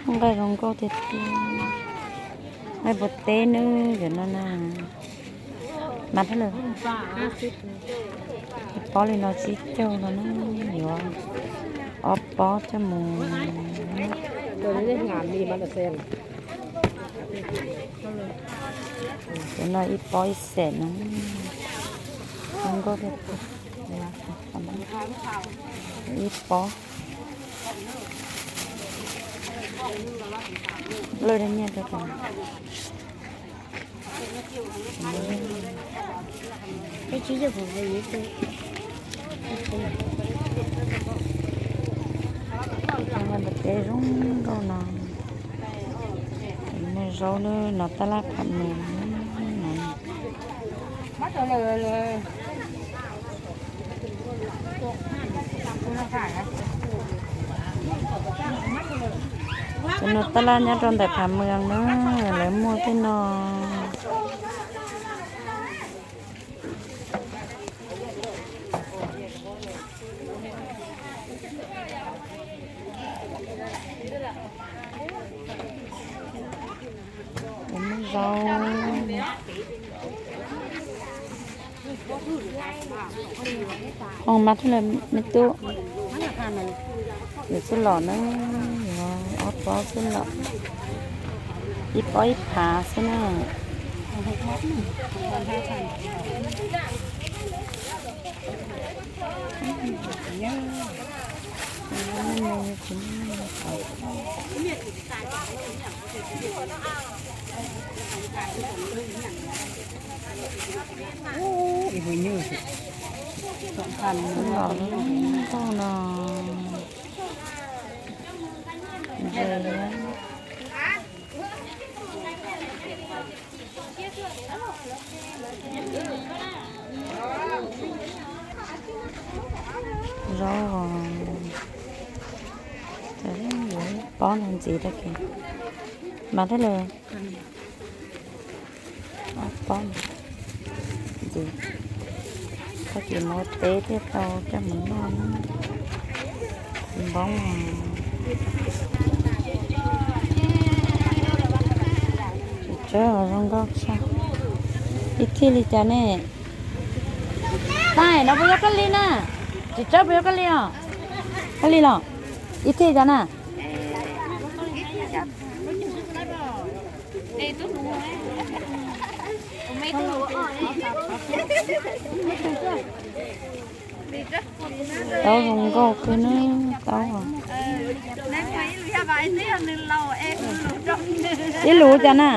Nqaij zoo nkauj tiag tiag. Nqaij npua teb nawb, cov no na. Mas thab lawm, ib pob li no tsib caug no na, yuav ob pob coj mus. Cov no ib pob ib xees no, zoo nkauj tiag tiag. Ib pob. Lawj da nyiaj rau. Npua teb zoo nkauj no. Muaj zaub nawb, no tab laj pham nws no. Cov no tab laj nyob rau ntawm Phav Mws na, lawv muaj tej no. Muaj zaub. Ov, mas thab lawm me tub. Yuav xwb los na, yuav ob pob xwb los, ib pob ib phav xwb na. Los nkauj no. Zaub, pob no ntxiv tag kis, mas thab lawm. Pob ntxiv, tag kis mus ua teb thiaj tau coj mus noj. Npoob, tsis tsawg, zoo nkauj tshaj. Ib thij li cas ne? Tais, no puas yog koj li na? Tsis tsawg, puas yog koj li os? Koj li los? Ib thij cas na? Taub zoo nkauj kawg na, taub. Ib lus cas na?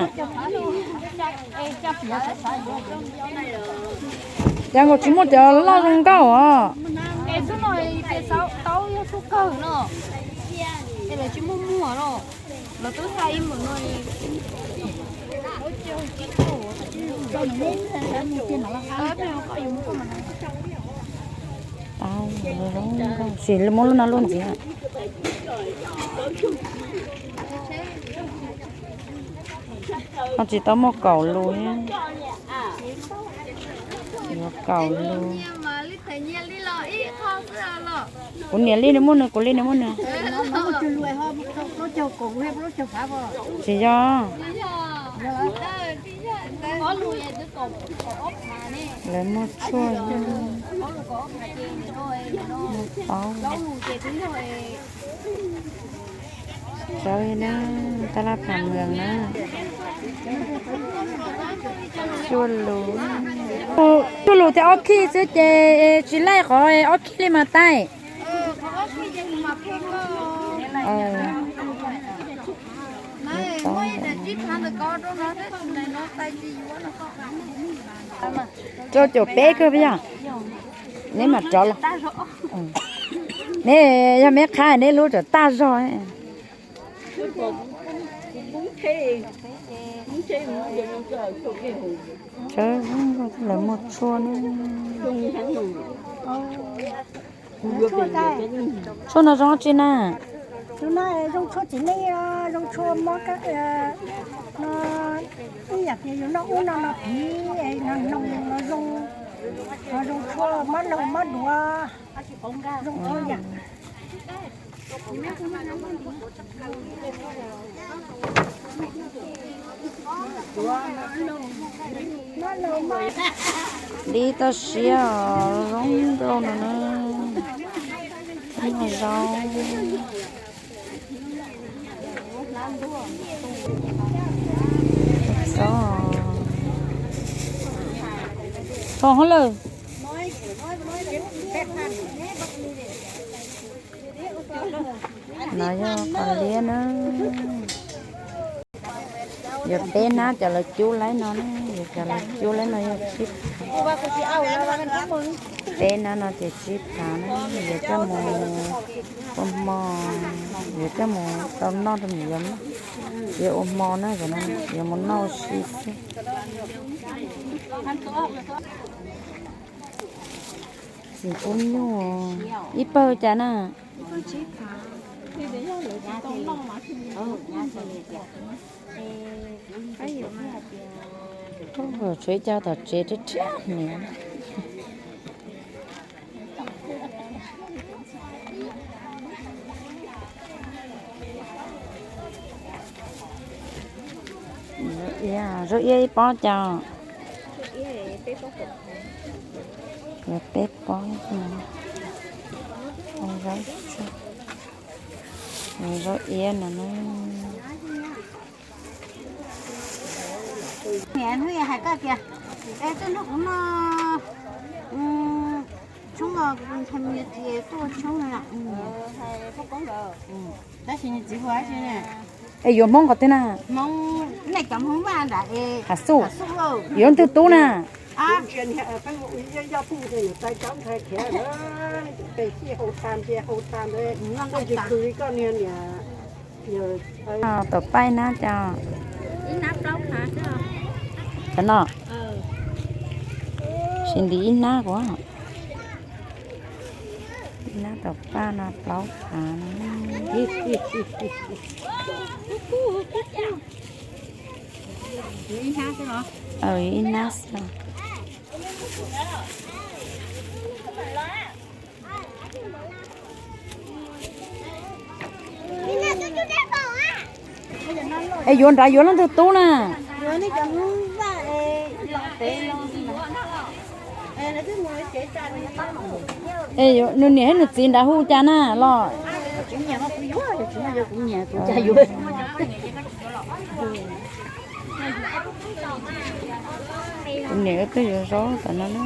Cas nkaus tsis muaj cov loj zoo nkauj os. Taub zoo nkauj, sim muab lub no lub ntxiv. Ho tsis tau muaj kaum lus thiab. Yuav kaum lus. Kuv niam li nws muaj nws, kuv li nws muaj nws. Tsis yog. Lawv muaj tshuaj, muaj taub. Tsawb na, tab laj pham mws na. Tshuaj lus, tshuaj lus thiab ob khij xwb ces tsis laij qhov ob khij li mas tais. Rau caum peb kawg puas yog? Neb mam rov los. Neb yog meb qhab neb hlub tsam tag zog. Tsawb, lawv muaj tshuaj na. Tshuaj no zoo dab tsi na? Zoo tshuaj txiv neej, zoo tshuaj mob no, ib yam tias yus noj ub no no piv no, no zoo. Zoo tshuaj mab laug mab duav, zoo tshuaj yam. Dib toj siab os, zoo nkauj no na. Txhob, txhob hov lawm. No yog qos liab na. Yuav peb hnab cov lawv cub laib no na, yuav cov lawv cub laib no yog tsib phav. Peb hnab no ces tsib phav na, yuav coj mus ua hmo, yuav coj mus tau noj rau me nyuam, yuav ua hmo na, yuav mus noj ua si xwb. Txiv qub nyuj, ib pawg cas na? Tshuav ib co tom tsev rhiab rhiab hniav. Zaub iab ib pob cas? Yuav peb pob. Zaub iab no na. Niam hnub hais koj tias, es tuaj nrog kuv noj tshoob os, kuv ntshai me nyuam txiv tuaj tshoob no. Tab sis nws txiv hu dab tsi ne? Es yuav Hmoob qhov twg na? Hmoob, nej cov Hmoob Vaj nram es Hav Xub. Yuav leej twg tub na? Tom paj nab cas? Cov no, sis nti ib hnab kuv. Ib hnab tom paj no plaub phav no. Ib hnab xwb. Es yuav nrad yuav leej twg tub na? Es nws niam thiab nws txiv nrad hu cas na los? Kuv niam twb yuav zaub tom no na.